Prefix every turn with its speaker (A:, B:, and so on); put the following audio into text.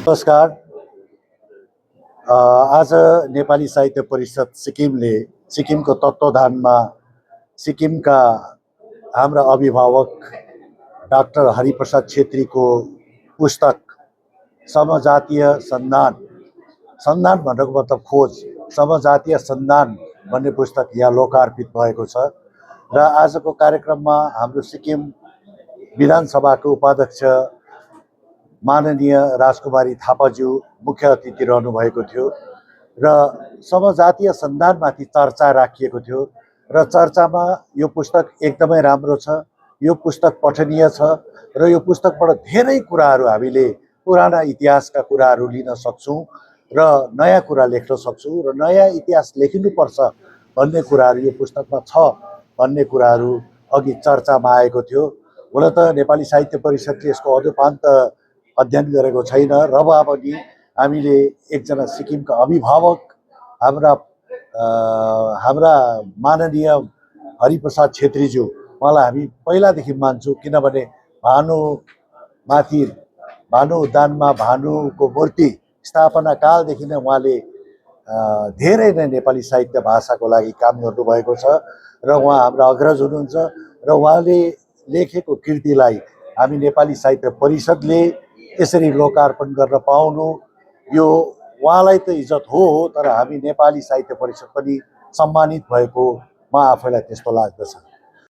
A: नमस्कार। आज नेपाली साहित्य परिषद सिक्किमले सिक्किमको तत्त्वावधानमा सिक्किमका हाम्रा अभिभावक डाक्टर हरिप्रसाद छेत्रीको पुस्तक समजातीय सन्धान, सन्धान भनेको मतलब खोज, समजातीय सन्धान भन्ने पुस्तक यहाँ लोकार्पित भएको छ र आजको कार्यक्रममा हाम्रो सिक्किम विधानसभाको उपाध्यक्ष माननीय राजकुमारी थापाज्यू मुख्य अतिथि रहनुभएको थियो र समजातीय सन्धानमाथि चर्चा राखिएको थियो र चर्चामा यो पुस्तक एकदमै राम्रो छ, यो पुस्तक पठनीय छ र यो पुस्तकबाट धेरै कुराहरू हामीले पुराना इतिहासका कुराहरू लिन सक्छौँ र नयाँ कुरा लेख्न सक्छौँ र नयाँ इतिहास लेखिनुपर्छ भन्ने कुराहरू यो पुस्तकमा छ भन्ने कुराहरू अघि चर्चामा आएको थियो। हुन त नेपाली साहित्य परिषदले यसको अनुपान्त अध्ययन गरेको छैन र पनि हामीले एकजना सिक्किमका अभिभावक हाम्रा हाम्रा माननीय हरिप्रसाद छेत्रीज्यू, उहाँलाई हामी पहिलादेखि मान्छौँ किनभने भानु उद्यानमा भानुको मूर्ति स्थापना कालदेखि नै उहाँले धेरै नै नेपाली साहित्य भाषाको लागि काम गर्नुभएको छ र उहाँ हाम्रा अग्रज हुनुहुन्छ र उहाँले लेखेको कृतिलाई हामी नेपाली साहित्य परिषदले यसरी लोकार्पण गर्न पाउनु यो उहाँलाई त इज्जत हो, तर हामी नेपाली साहित्य परिषद पनि सम्मानित भएको म आफैलाई त्यस्तो लाग्दछ।